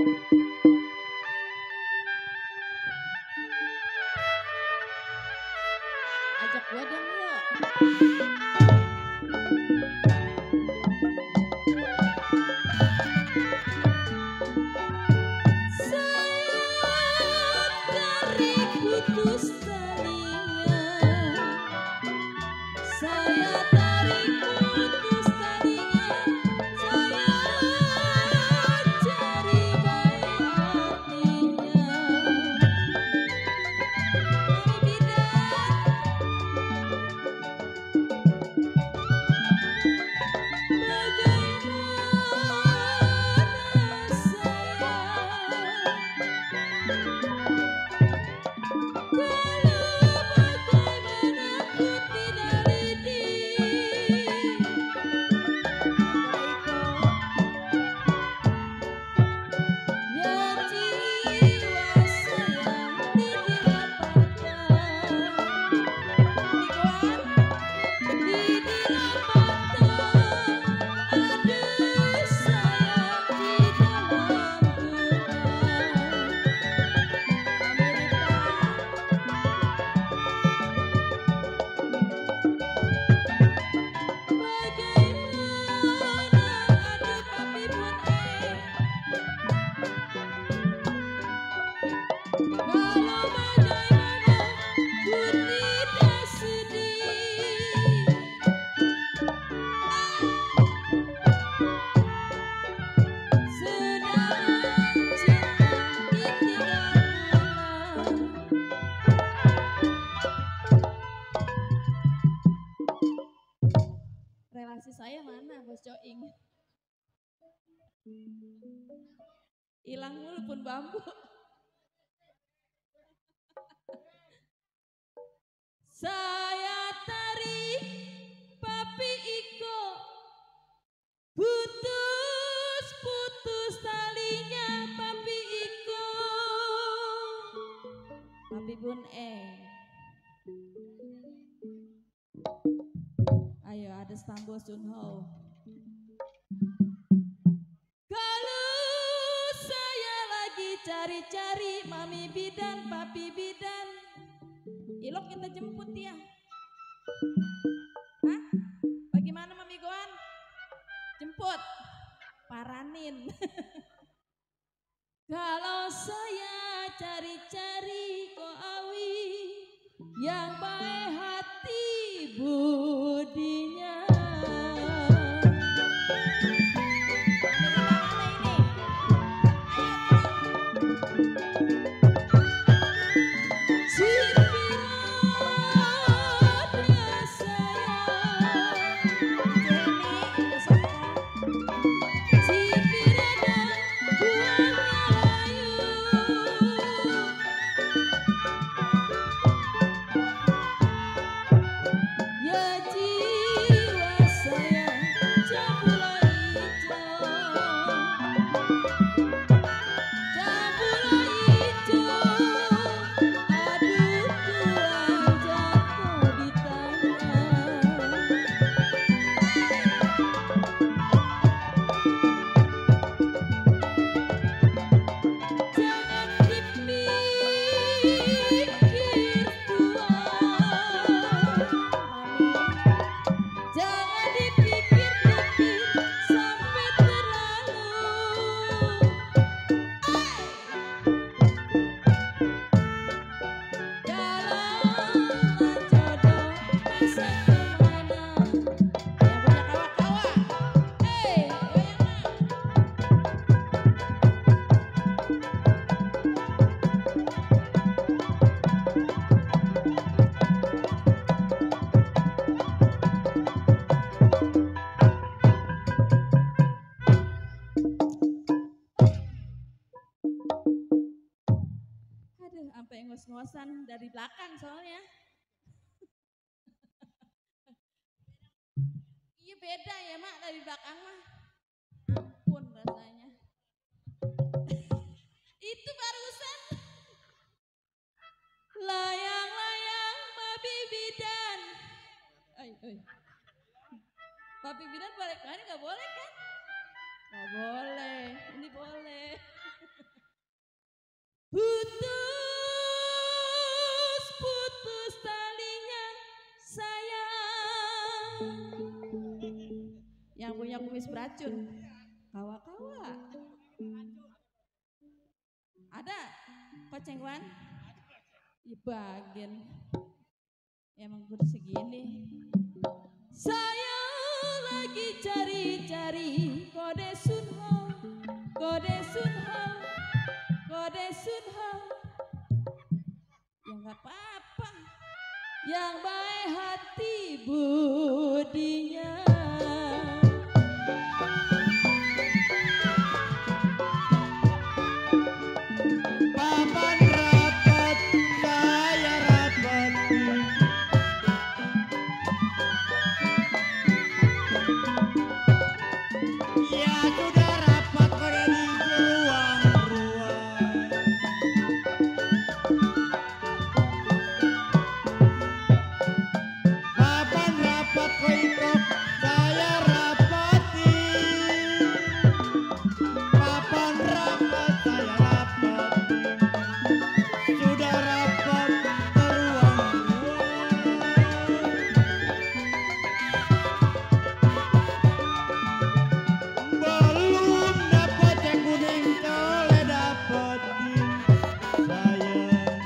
Ajak gua dong yuk. Saya tarik putus talinya, saya tarik putus talinya, saya cari baik artinya. Mami relasi saya mana Bos Coing? Hilang mulu pun bambu. Saya tarik papi iko, putus talinya papi iko, papi bun ayo ada Stambo Sunho. Kalau saya lagi cari-cari mami bidan, papi bidan, Ilok kita jemput ya. Hah? Bagaimana Mami Goan? Jemput? Paranin. Kalau saya cari-cari ko awi yang baik hati budinya. Sampai ngos-ngosan dari belakang soalnya. Iya beda ya mak dari belakang mah. Ampun rasanya. Itu barusan. Layang-layang babi bidan. Babi bidan boleh kan? Nggak boleh kan? Nggak boleh. Ini boleh. Putus talinya sayang. Yang punya kumis beracun, kawa-kawa. Ada kocengwan? Ibagian. Emang kudu segini. Saya lagi cari-cari kode Sunho, kode Sunho, kode Sunho. Ya nggak apa-apa, yang baik hati budinya. Papan rapat, saya rapat. Ya sudah rapat kode di ruang-ruang. Papan rapat koikok, saya rapati. Papan rapat, saya rapati. Sudah rapat ke ruang-ruang. Belum dapat cek kuning tole dapetin sayang.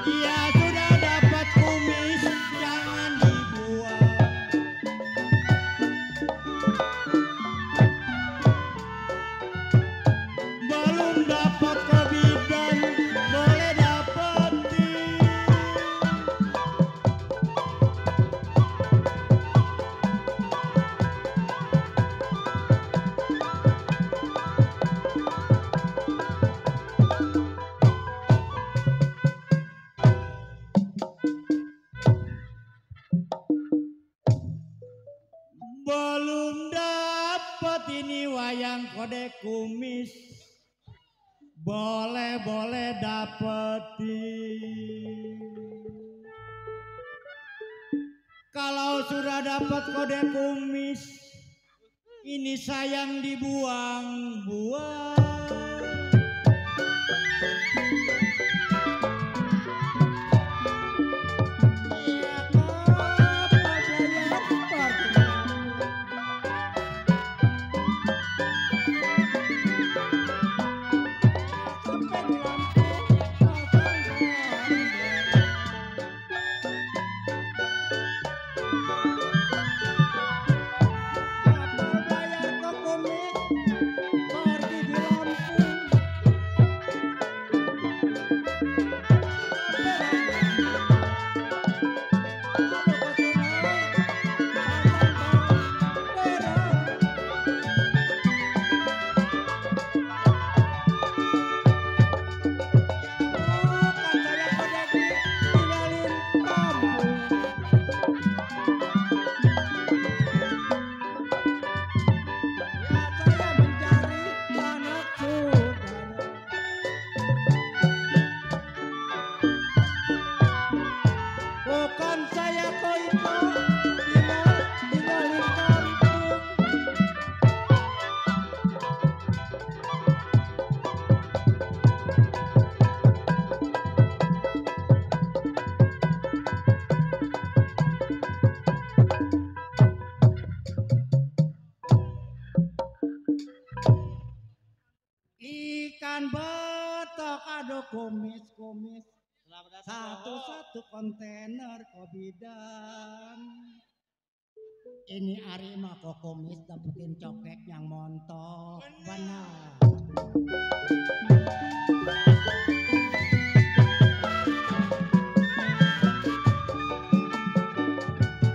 Ya sudah dapat kumis jangan dibuang. Belum dapat kebidan boleh dapetin. Belum dapat ini wayang kode kumis. Boleh dapetin. Kalau sudah dapat kode kumis, ini sayang dibuang-buang. Ya apa saya seperti ikan betok aduh kumis satu-satu kontainer kobidan. Ini ari mah kok kumis dapetin cokek yang montok benar.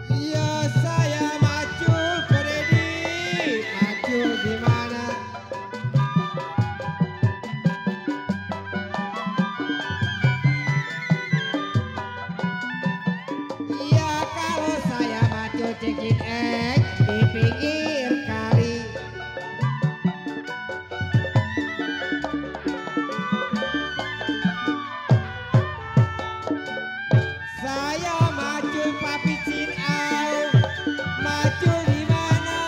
Iya saya macul Freddy, macul di mana? Iya kalau saya macul cincin di pinggir kali. Saya macul papi cinau, macul di mana?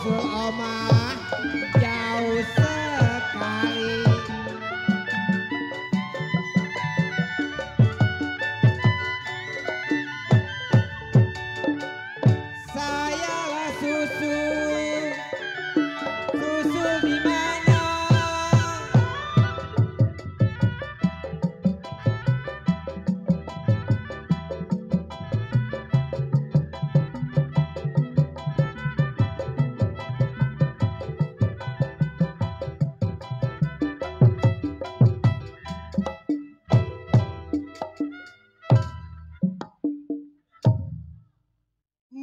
usul omah jauh sekali. Sayalah susul, susul di mana?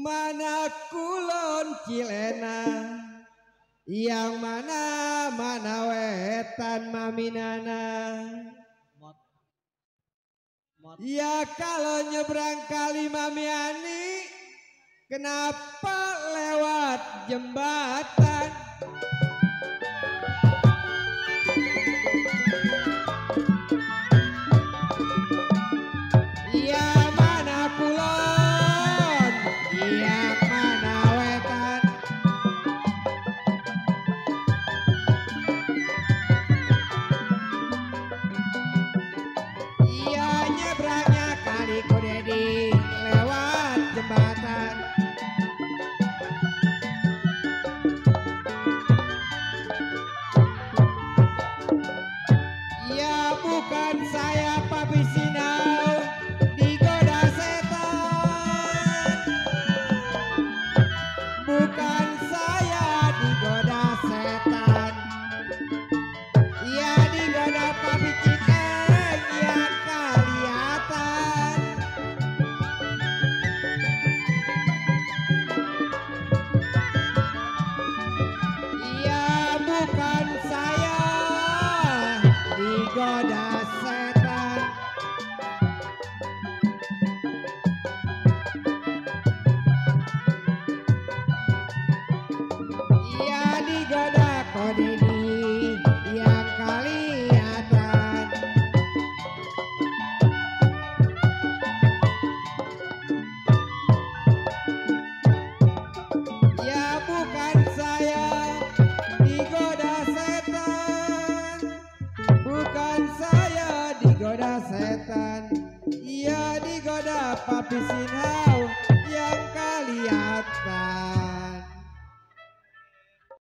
Mana kulon Cilena, yang mana wetan Maminana. Ya kalau nyebrang kali Mami Ani, kenapa lewat jembatan? Ya mana kulon, yang mana wetan. Iya nyebrangnya kali Kodedi lewat jembatan. Ya bukan saya Papi Sinau digoda setan. Bukan saya digoda setan. Ya digoda Papi Citeng yang kelihatan. Ya bukan saya digoda setan. Ya digoda Kodedi yang kelihatan. Ya bukan saya digoda setan. Bukan saya digoda setan. Ya digoda Papi Sinau yang kelihatan.